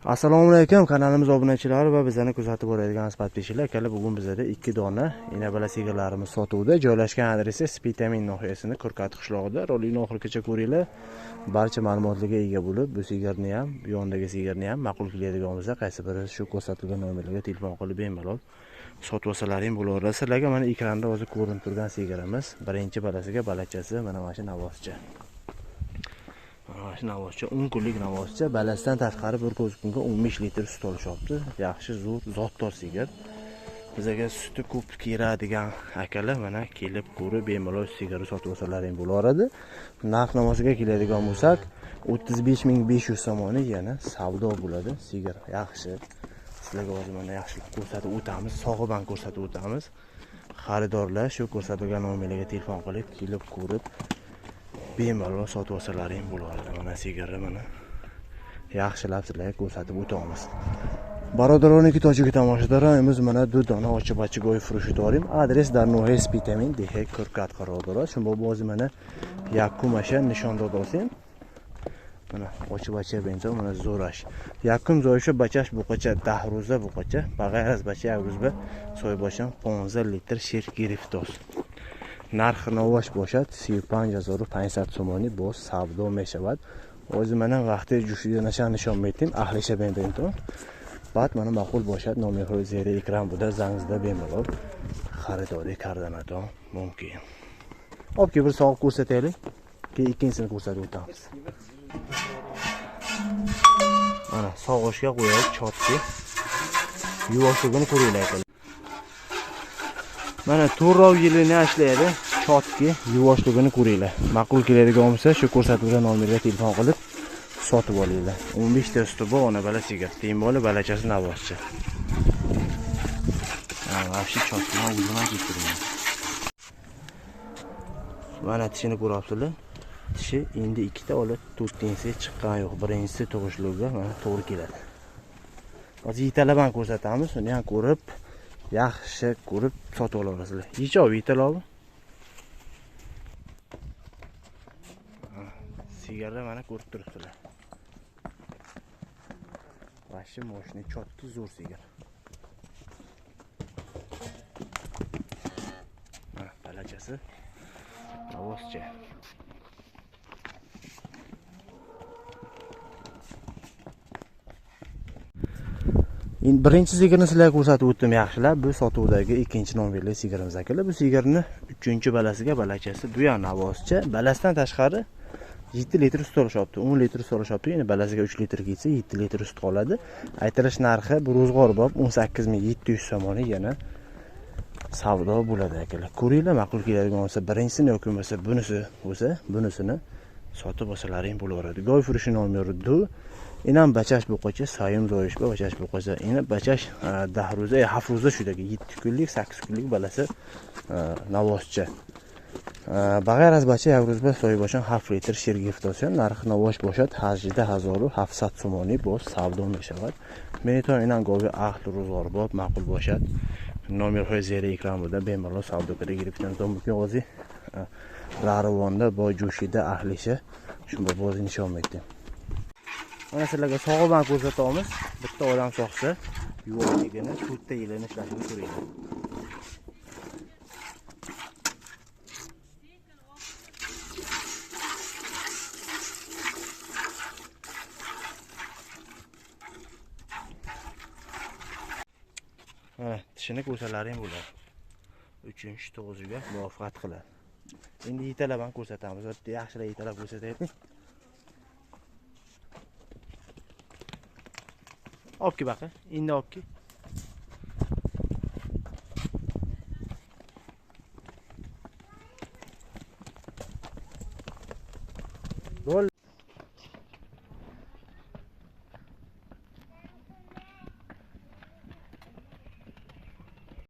Assalomu alaykum kanalimiz obunachilari va bizani kuzatib boradigan podpисчиклар. Akalar, bugun bizada 2 dona enabala sigirlarimiz sotuvda. Joylashgan adresi Spitamin nohiyasini Ko'rkat qishlog'ida. Rolikni oxirigacha ko'ringlar. Barcha ma'lumotlarga ega bo'lib, bu sigirni ham, bu yondagi sigirni ham ma'qul keladigan bo'lsa, qaysi biri shu ko'rsatilgan nomerlarga telefon qilib bemalol sotib olsalaring bo'laveradi. Sizlarga mana ekranda o'zi ko'rinib turgan sigirimiz, birinchi balasiga balachasi mana shu navozcha. Mana shu navozcha 10 kunlik navozcha, balasidan tashqari bir ko'z kunga 15 litr sut olishyapti. Yaxshi, zo'r, zotdor sigir. Bizga suti ko'p keladigan akalar mana kelib ko'rib bemalol sigirni sotib olsalaring bo'laveradi. Narx navosiga keladigan bo'lsak, 35 500 somoni yana savdo bo'ladi. Sigir yaxshi. Sizlarga hozir mana yaxshilab ko'rsatib o'tamiz, sog'iban ko'rsatib o'tamiz. Xaridorlar shu ko'rsatilgan nomerlarga telefon qilib, kelib ko'rib bemalol sotib olsalaring bo'laveradi. Mana sigirni mana yaxshilab sizlarga ko'rsatib o'tamiz. Barodaroniki tojik tomoshadarimiz mana du dona ochiq go'y furushi dorim. Adres dar nohiya Spitamin deha Ko'rkat qaror dorad. Shunbo bozi mana yakkum asha nishon dodosim. Mana ochiq bento mana zo'rash. Yakkum zo'yisha bachash buqacha 10 ro'za buqacha. Bag'ayr az bacha як ro'zba so'ybosham 15 litr shir giriftos. Narx novosh boshad 35 500 somoni boz savdo meshavad. O'zi mana vaqti jushida nasha nishon berdim, ahlisha bento. Ba'd mana ma'qul boshad nomerxo'y zeri ekran buda zangizda bemalol xaridorlik kardanaton mumkin. Olib bir sog'ib ko'rsataylik, keyin ikkinchisini ko'rsatib o'tamiz. Mana sog'ishga qo'yib chotki yuvoshligini ko'ringlar. Mana to'rov yilini ishlaydi, chotki yuvoshligini ko'ringlar. Ma'qul keladigan bo'lsa, shu ko'rsatilgan nomerga telefon qilib sotib olinglar. 15 ta suti bor, ona bola sigir, teng bola balachasi navozchi. Mana shu chotkini o'zim ham keltirgan. Mana tishini ko'ryapsizlar. Tishi endi ikkita olib, to'rtinchisi chiqqan yo'q. Birinchisi tug'ishlugiga mana to'g'ri keladi. Hozir yetalaban ko'rsatamiz, uni ham ko'rib, yaxshi ko'rib sotib olaverasizlar. Yechov yetalovi. Sigirni mana ko'rib turibsizlar. Vashi moshni chotki zo'r sigir. Mana balachasi navozcha. Endi birinchi sigirni sizlarga ko'rsatib o'tdim yaxshilab. Bu sotuvdagi ikkinchi nomerli sigirimiz akalar. Bu sigirni 3-chi balasiga balachasi bu ham navozcha. Balasidan tashqari 7 litr sut olishyapti, 10 litr sut olishyapti. Endi balasiga 3 litr ketsa 7 litr sut qoladi. Aytilish narxi bu ro'zg'or bob 18 700 somoni yana savdo bo'ladi akalar. Ko'ringlar, ma'qul keladigan bo'lsa birinchisini yoki bo'lmasa bunisi bo'lsa, bunisini sotib olsalaring bo'laveradi. Go'y furushi nomeri 2. Inam bachash buqacha sayim zoyish va bachash buqacha. Ina bachash 10 ro'za, 7 ro'za shudagi 7 kunlik, 8 kunlik balasi navozcha. Bag'ayr az bacha як ro'zba so'yboshon 7 litr shir giftosyon. Narx navosh boshad 18 700 somoni boz savdo meshavad. Meniton inan govi ahli ro'zg'or bob ma'qul boshad. Nomerxo'y zeri ekran buda bemalol savdo qilib giribdan mumkin. O'zi Rarvonda boy jo'shida ahlisha shunga boz nishon berdim. Mana sizlarga sog'iban ko'rsatamiz. Bitta odam sog'sa, yuvoshligini, to'rtta yilini ishlashini ko'ringlar. Mana tishini ko'rsalaring bo'ladi. 3-tug'uziga muvaffaqat qiladi. Endi yetalaban ko'rsatamiz. Bitta yaxshilab yetalab ko'rsataylik. Olib kel baqa, endi olib kel. Bo'ldi.